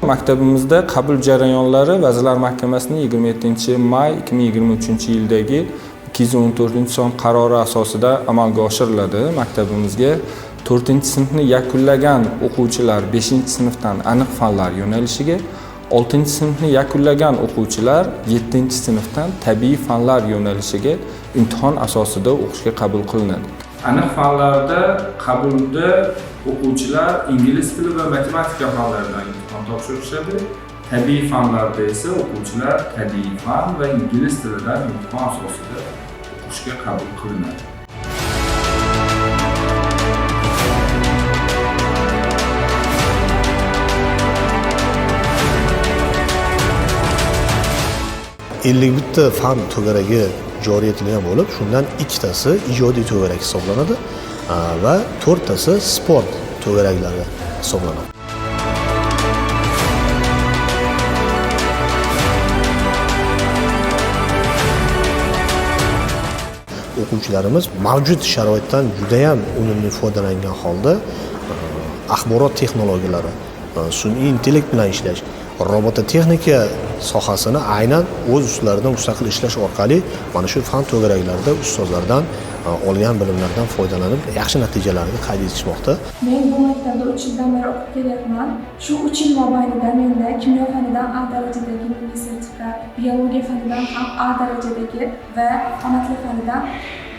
Maktabimizda qabul jarayonlari Vazirlar Mahkamasining 27 may 2023-yildagi 214-son qarori asosida amalga oshiriladi. Maktabimizga 4-sinfni yakunlagan o'quvchilar 5-sinfdan aniq fanlar yo'nalishiga, 6-sinfni yakunlagan o'quvchilar 7-sinfdan tabiiy fanlar yo'nalishiga imtihon asosida o'qishga qabul qilinadi. Aniq fanlarda qabulda o'quvchilar ingliz tili va matematika fanlaridan imtihon topshirishadi. Tabiiy fanlarda esa o'quvchilar tabiiy fan va ingliz tilidan imtihon asosida o'qishga qabul qilinadi. 51 ta fan to'garagi joriy etilgan bo'lib, shundan ikkitasi ijodiy to'garak hisoblanadi va to'rttasi sport to'garaklari hisoblanadi. O'quvchilarimiz mavjud sharoitdan judayam unumli foydalangan holda axborot texnologiyalari, sun'iy intellekt bilan ishlash, robototexnika sohasini aynan o'z ustlaridan mustaqil ishlash orqali mana shu fan to'garaklarida ustozlardan olgan bilimlardan foydalanib, yaxshi natijalarni qayd etishmoqda. Men bu maktabda 3 yildan beri o'qib kelyapman. Shu 3 yil mobaynida menda kimyo fanidan A darajadagi milliy sertifikat, biologiya fanidan ham A darajadagi va ona tili fanidan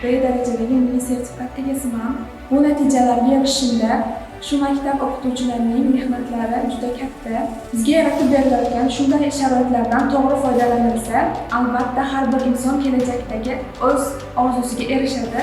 B darajadagi milliy sertifikat egasiman. Bu natijalarga erishishimda shu maktab o'qituvchilarining mehnatlari juda katta. Bizga yaratib berilayotgan shunday sharoitlardan to'g'ri foydalanilsa, albatta har bir inson kelajakdagi o'z orzusiga erishadi.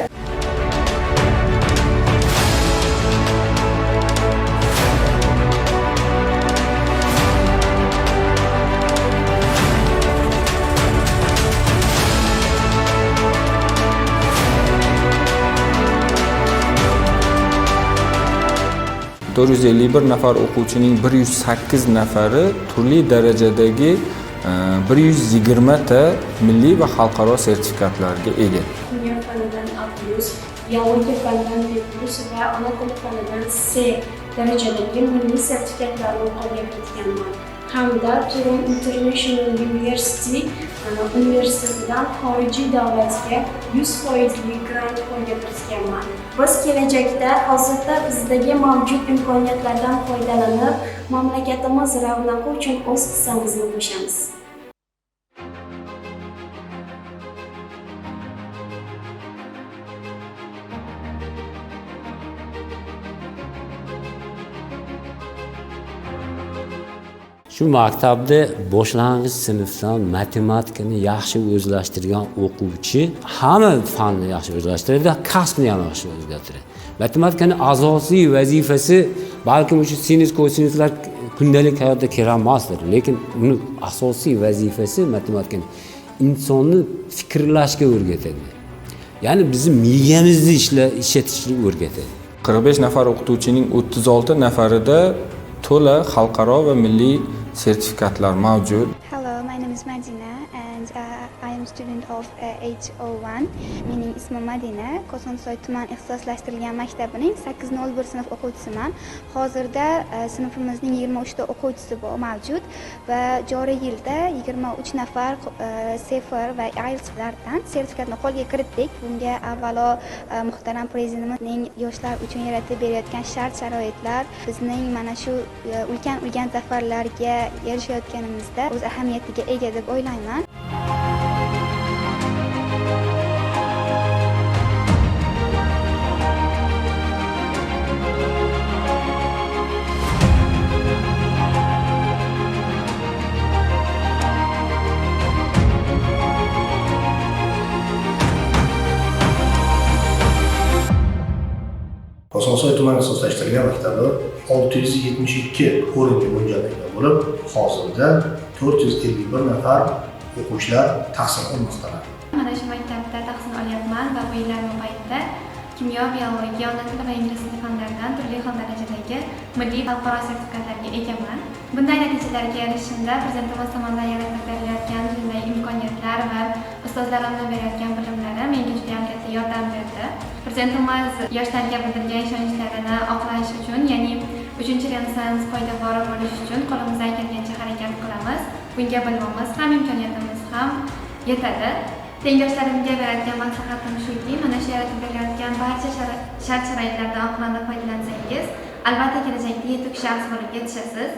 451 nafar o'quvchining 108 nafari turli darajadagi 120 ta milliy va xalqaro sertifikatlarga ega. Kimyo fanidan A+, biologiya fanidan B+ va ona tili fanidan C darajadagi milliy sertifikatlarni qo'lga kiritganman. Hamda Turon International University universitetidan xorijiy davlatga 100 foizli grant qo'lga kiritganman. Biz kelajakda hozirda bizdagi mavjud imkoniyatlardan foydalanib, mamlakatimiz ravnaqi uchun o'z hissamizni qo'shamiz. Shu maktabda boshlang'ich sinfdan matematikani yaxshi o'zlashtirgan o'quvchi hamma fanni yaxshi o'zlashtiradi, kasbni ham yaxshi o'zlashtiradi. Matematikani asosiy vazifasi, balkim o'sha sinus, kosinuslar kundalik hayotda kerak emasdir, lekin uni asosiy vazifasi matematikani insonni fikrlashga o'rgatadi. Ya'ni bizni miyamizni ishlatishni o'rgatadi. 45 nafar o'qituvchining 36 nafarida to'la xalqaro va milliy sertifikatlar mavjud. Hello, my name is Madina and I am student of 801. Mening ismim Madina. Kosonsoy tuman ixtisoslashtirilgan maktabining 801 sinf o'quvchisiman. Hozirda sinfimizning 23 ta o'quvchisi mavjud va joriy yilda 23 nafar CEFR va IELTSlardan sertifikatni qo'lga kiritdik. Bunga avvalo muhtaram prezidentimizning yoshlar uchun yaratib berayotgan shart-sharoitlar bizning mana shu ulkan ulkan zafarlarga erishayotganimizda o'z ahamiyatiga ega deb o'ylayman. Kosonsoy tuman ixtisoslashtirilgan maktabi 672 o'ringa mo'ljallangan bo'lib, hozirda 451 nafar o'quvchilar tahsil olmoqdalar. Mana shu maktabda tahsil olyapman va bu yillar mobaynida kimyo, biologiya, ona tili va ingliz tili fanlaridan turli xil darajadagi milliy xalqaro sertifikatlarga egaman. Bunday natijalarga erishishimda prezidentimiz tomonidan yaratib berilayotgan shunday imkoniyatlar va ustozlarimdan berayotgan bilimlari menga juda ham katta yordam berdi. Prezidentimiz yoshlarga bildirgan ishonchlarini oqlash uchun, ya'ni Uchinchi Renessans poydevori bo'lish uchun qo'limizdan kelgancha harakat qilamiz. Bunga bilimimiz ham, imkoniyatimiz ham yetadi. Tengdoshlarimga beradigan maslahatim shuki, mana shu yaratib berilayotgan barcha shart-sharoitlardan oqilona foydalansangiz, albatta kelajakda yetuk shaxs bo'lib yetishasiz.